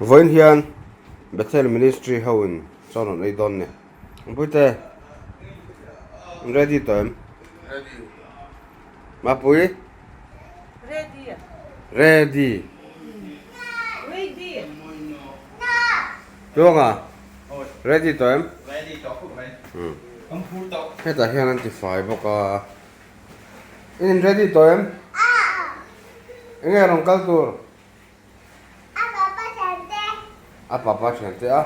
Vawiin hian Bethel Ministry ho in chaw rawn ei dawn ni. Puite, ready tawh em? Ready. Mapui? Ready. Ready. Ready. Tluanga, ready tawh em? Ready tawh khawp mai. Kan phur tawh. Hetah hian an ti fai bawk a. In ready tawh em? Enge rawn kal tur? A papa thiante. A papa thiante a.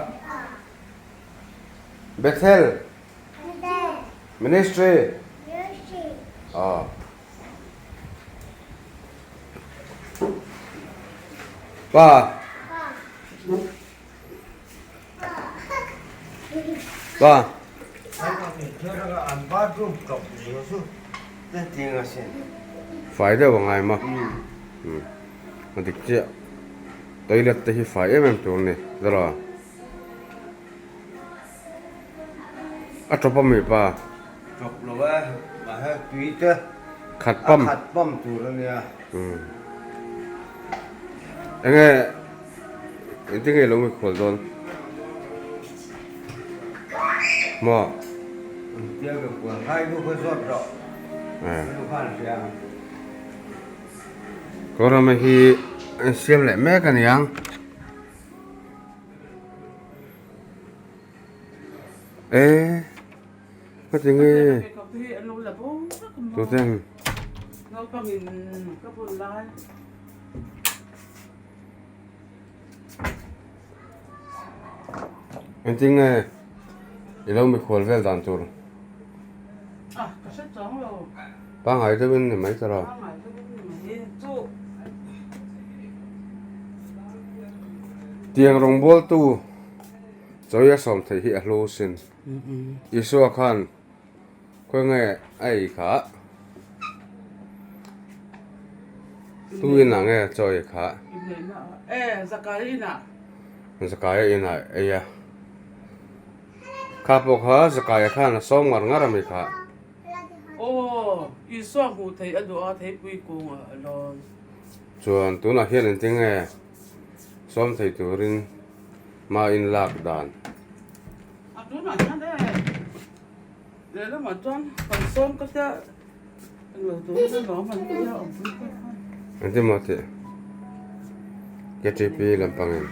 Bethel. Bethel. Ministry. Ministry. Aw. Pa. Pa. Pa. Fai deuh a ngai maw? A dik chiah. Toilet te hi fai em em tur a ni zara. A tawp a mi pa? Tawp lo e, mahse tui te khat pump a khat pump tur a nia. Enge engtin nge lo mikhual dawn maw? Engtia mikhual ngai nu kha zawt rawh nu khan hria ang. Kawrama hi an siam leh mek a niang. E ngatinge tuten engtinge i lo mikhual vel dan tur pangngai deuhin ni mai tawh tiang rawngbawltu. Chawi a sawm theih hi a hlu sin. Isua khan khawi nge a ei kha? Tu inah nge chaw ei kha? Zakaia inah ei a. Kha pawh kha Zakaia khan a sawm ngar ngar a mi kha. Chuan tunah hian engtin nge sawm thei turin Hma in lak dan. A tunah hian e lehlamah chuan kan sawm ka tia englo turin a lawm an tia awm pui te khan. Engtin maw tih KTP lampangin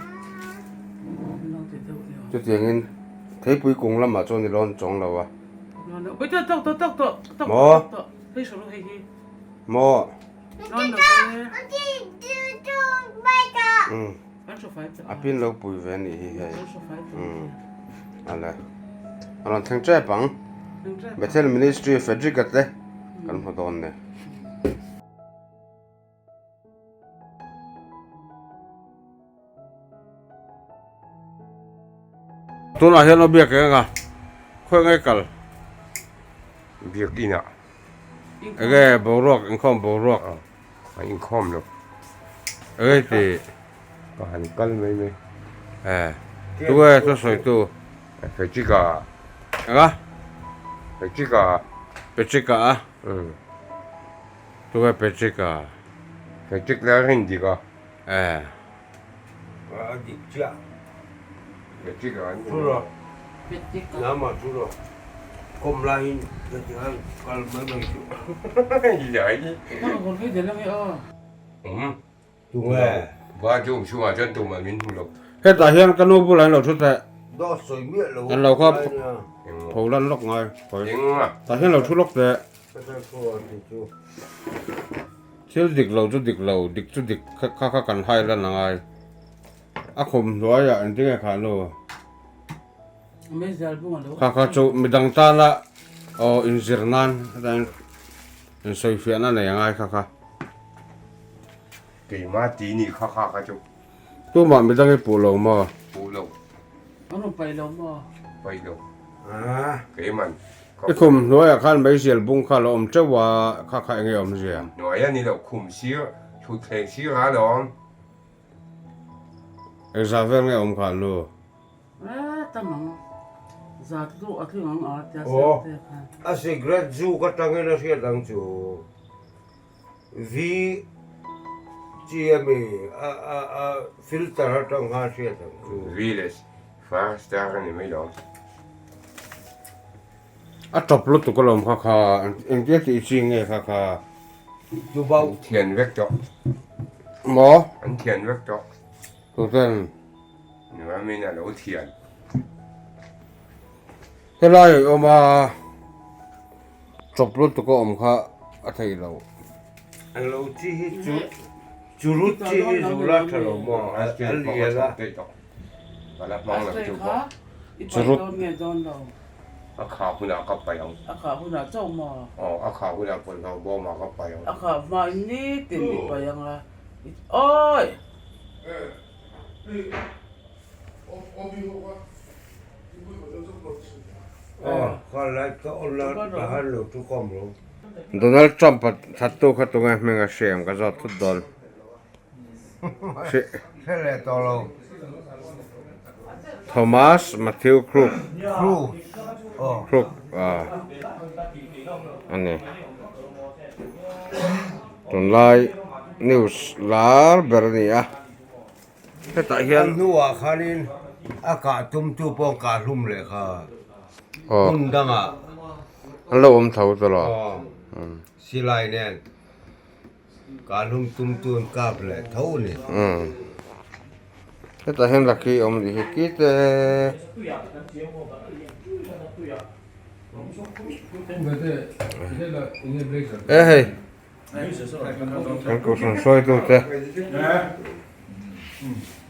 chutiangin theipui kung lamah chuan i lawn chawng lo a. Maw? Maw? Umm. A pin lo pui ve anih hi hei umm ale a rawn thleng tep ang Bethel Ministry Frederick a te kan hmu dawn ni. Tunah hian aw biak eng a khawi nge kal? Biak inah. Enge boruak inkhawm boruak. A inkhawm lo. Enge ti? Ka han kal mai mai. Eh, tu nge chu sawi tu? Petrika. Enga? Petrika. Petrika a? Umm. Tu nge Petrika? Petrik la rin dik a. Eh. A dik chiah. Petrika an ni. Thu rawh. Nama thu rawh. Kawm laiin ka ti a kal mai mai chu. Tunge? Va chu chhungah chuan tumah min hmu lo. Hetah hian ka nu bulah in lo thu teh. Dawt sawi miah lo An lo kha lai nia. pho lan lawk ngai khawi. Eng a. Tah hian lo thu lawk teh. Ka tar thu a tih chu. Thil dik lo chu dik lo, dik chu dik kha kha kan hai lan a ngai. A khum hnuaiah engtin nge kha nu? Kha kha chu midang tana aw inzir nan hetiang insawifiahna nei a ngai kha kha. Keimah tih nih kha kha kha chu. Tumah midang i puh lo maw? Puh lo. An rawn paih lo maw? Paih lo. Keiman. I khum hnuaiah khan meizial bung kha a lo awm teuh a, kha kha enge awmzia? Hnuai a ni lo, khum sir, thutthleng sir a lo awm. Engzah vel nge awm kha nu? Eh tam ang. Zat luh a tling ang a tia Aw, siam te khan. a cigarette zu ka tangin a hriat ang chu. V chi a mi a a a filter atang khan hriat ang chu. V leh far star a ni mai lo. A tawp lutuk alawm kha kha engtia tih chi nge kha kha. Chu bau. An thian vek tawh. Maw? An thian vek tawh. Tuten. Nuamin a lo thian. Helai a awm a, chawp lutuk a awm kha a thei lo. Englo chi hi chu churut chi hi zula tha lo maw a lian a. Churut. A kha hunah ka paih ang. A kha hunah chauh maw? Aw, a kha hunah pawlhlo bawmah ka paih ang. A kha hma in nitin i paih ang a. Awi! Donald Trump a thattu kha tunge hming a hriam ka zawt thut dawn. Thomas Matthew Crook Crook a ni. Tunlai news lar ber a ni a. Hetah hian. A hnuah khanin a kah tumtu pawh kah hlum leh kha hmun dangah. An lo awm tho tawh lo. Silai nen kah hlum tumtu an kap leh tho a ni. Hetah hian Lucky awm a nih hi kite. E hei. Kan kohhran hruaitu te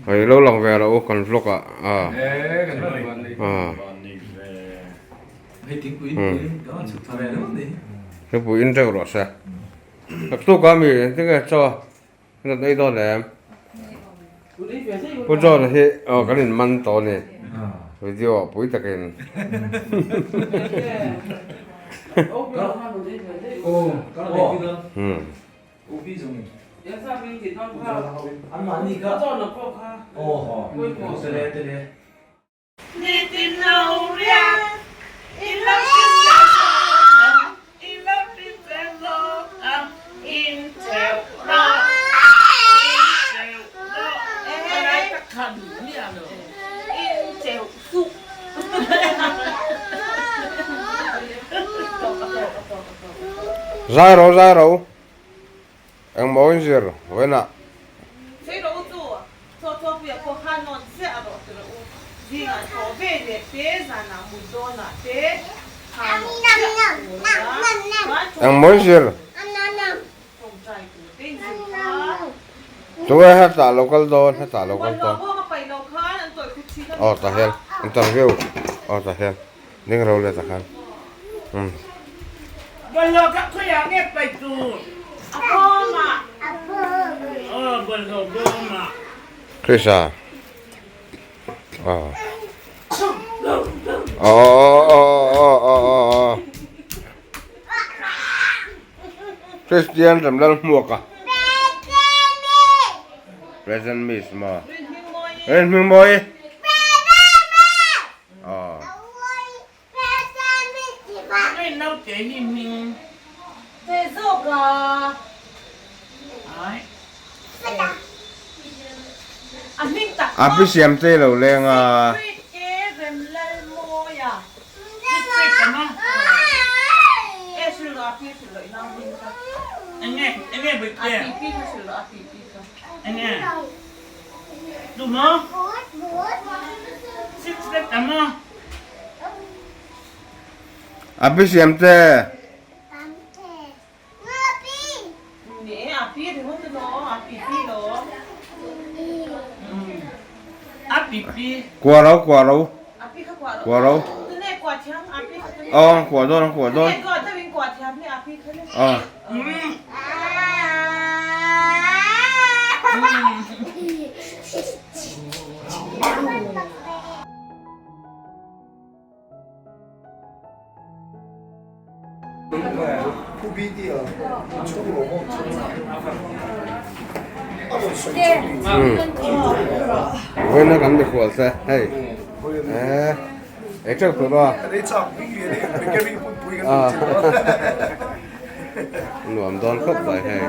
hei lo lang ve rawh u kan vlog ah ah thingpui in reuh rawh se naktuk a mi engtin nge chaw an rawn ei dawn em Pu John hi aw kan in man tawh a ni video ah pui takin. Zai ro zai ro engmaw in zir vawiinah. Engmaw in zir. Tunge hetah lo kal dawn hetah lo kal dawn. Aw tah hian interview aw tah hian ding ro leh tah khan umm. Krisa aw aw aw aw aw aw. Christian Ramlal hmuak a. Present miss maw. Rin hming mawi. Aw. A pi siam te lo leng a. A pi siam te. Kua ro kua ro kua ro aw kua dawn kua dawn aw. Vawiina kan mikhual te hei eh ei teuh tur a nuam dawn khawp mai hei.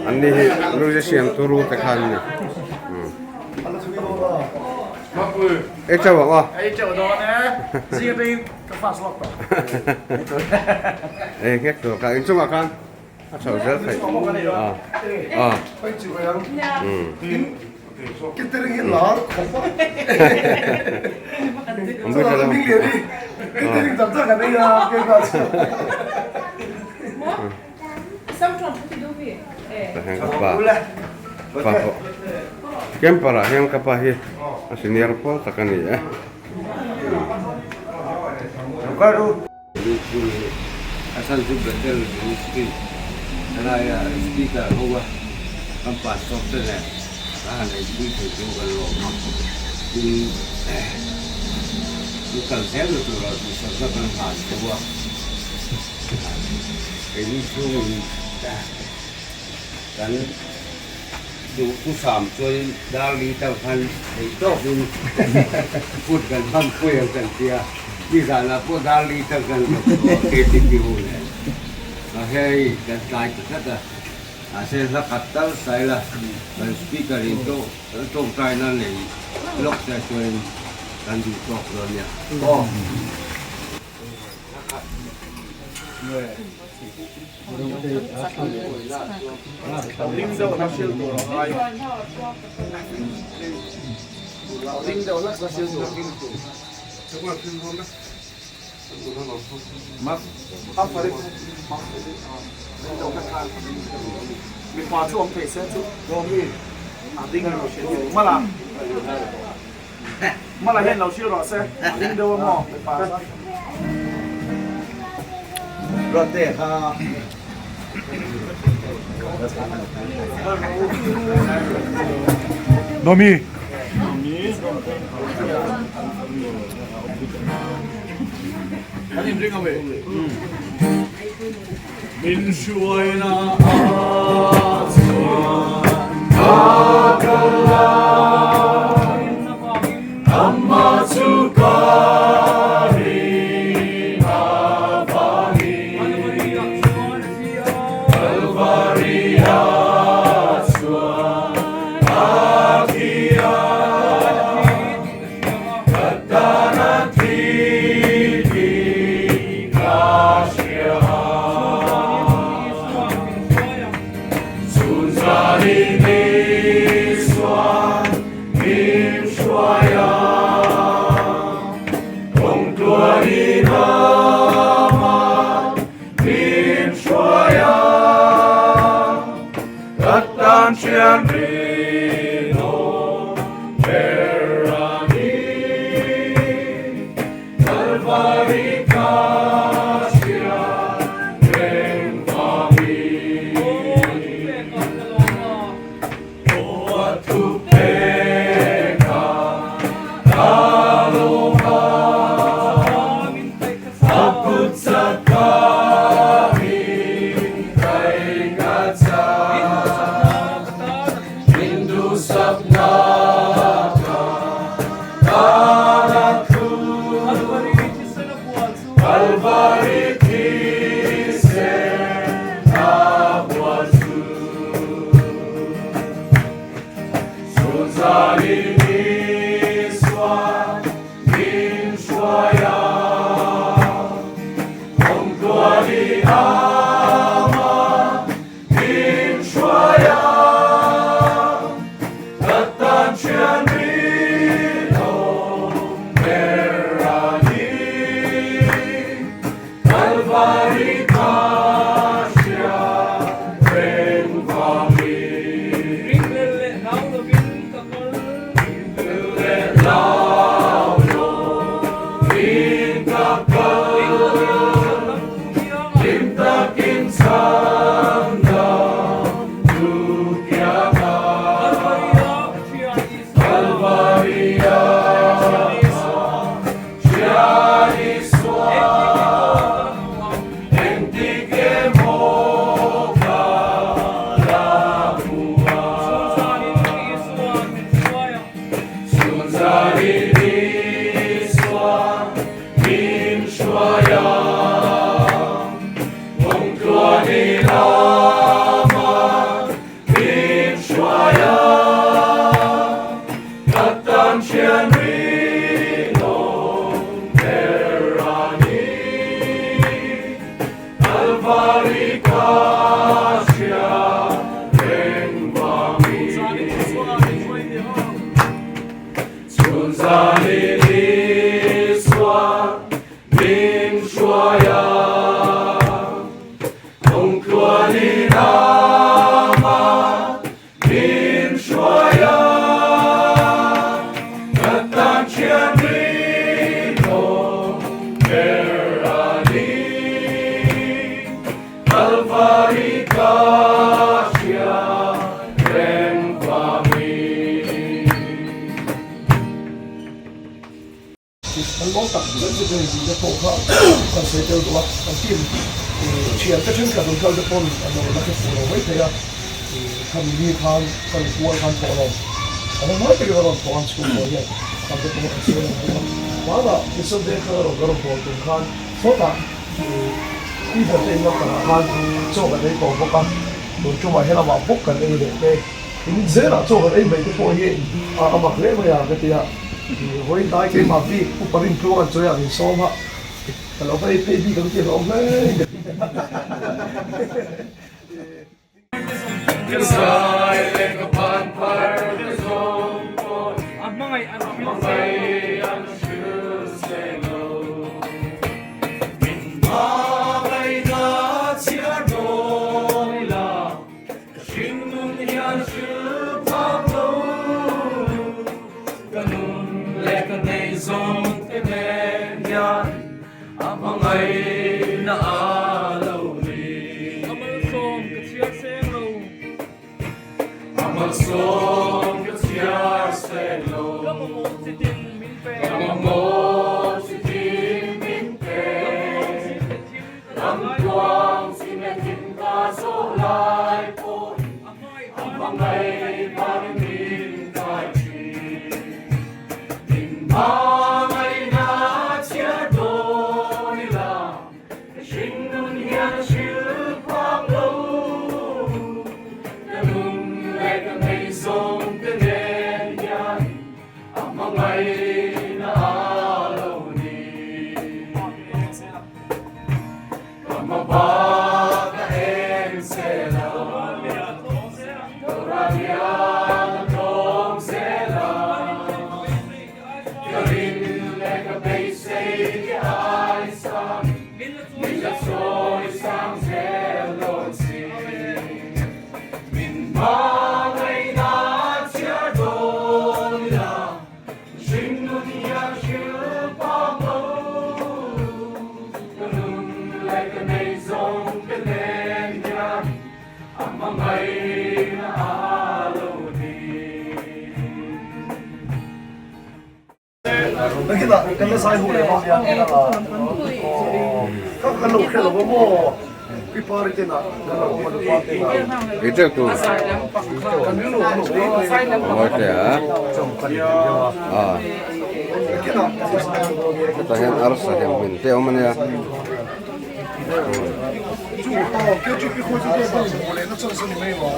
An ni hi musician turu te kha an ni ei teuh ang aw ei nghek tur kha inchungah khan a chho zel theih a Camper ah hian ka pa hi a senior pawl tak a ni e. A chhan chu Bethel Ministry helaia speaker ho a kan pastor te nen a han eipui thei chu kan lawm a, tin an kal zel na tura duhsakna kan hlan tho a, keini chhungin kan duh thusam chuanin Darli tang khan theih tawkin kut kan hman pui ang kan tia, nizanah pawh Darli tang kan rawn chhuah a KTP ho nen a hei kan tlai ta tlat a, mahse hla khat tal style a kan speaker in tawngtaina nei lawk te chuanin kan duh tawk dawn nia aw. Min hruaina ah chuan ka kal a, amah chu ka ring avangin Kalvari ah chuan a thi a, ka tan a thi tih ka hria a. Chhunzalin Isuan min hruai a, kawng tluanin amah min hruai a, ka tan thian rinawm ber a ni. Kalvari ka hria reng vangin. Aw a thu pek a ka lawm a, a kut chak a min kai ka chak. Kan lawm tak zet zet a ni te pawh kha kan sawi tel duh a, kan team thiante thenkhat rawn kal te pawn an lo la hre fuh lo mai thei a, khami ni khan kan kual khan thawh lo kan hmai takin a rawn thawh a, chhungkaw hian kan te pawh kan sawi lo mai a, hmanah Mission Veng kha rawn ka rawn bawl tum khan sawtah Peter te in lamah khan chaw kan ei tawh bawk a, tun tumah he lamah bawk kan ei leh te. In zelah chaw kan ei mai te pawh hi a mak hle mai a ka ti a, vawiin tlai keimah bik upa Rintluang an chawi a min sawm a, ka lo va ei phei bik ang tih a hlauhawm hle. Nakinah kan la zai ho leh dawn nia nia ka kan lo hre lo maw pi pari te nah kan lo awm a nupa te nah Ei teuh tu. Kan rilru an lo Mawi te a. A. Nakinah kan la zai ho dawn nia. Hetah hian arsa hian hmin te a awm a nia. Chu aw KGP khawi chu dawt dawt hmuh leh na chance a ni mai lo.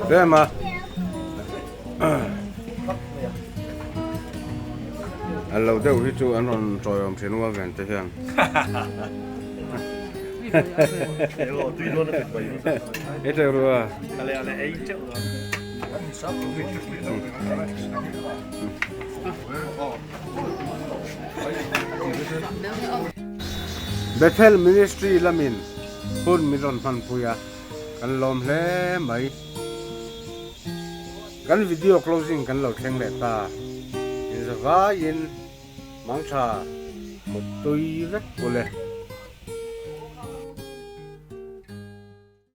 Tlem a an lo deuh hi chu an rawn tawiawm thin ual ven te hian ei teuh ru a Bethel Ministry lamin hun min rawn hmanpui a. Kan lawm hle mai. Kan video closing kan lo thleng leh ta. Inzavaiin mangtha muttui vek ule.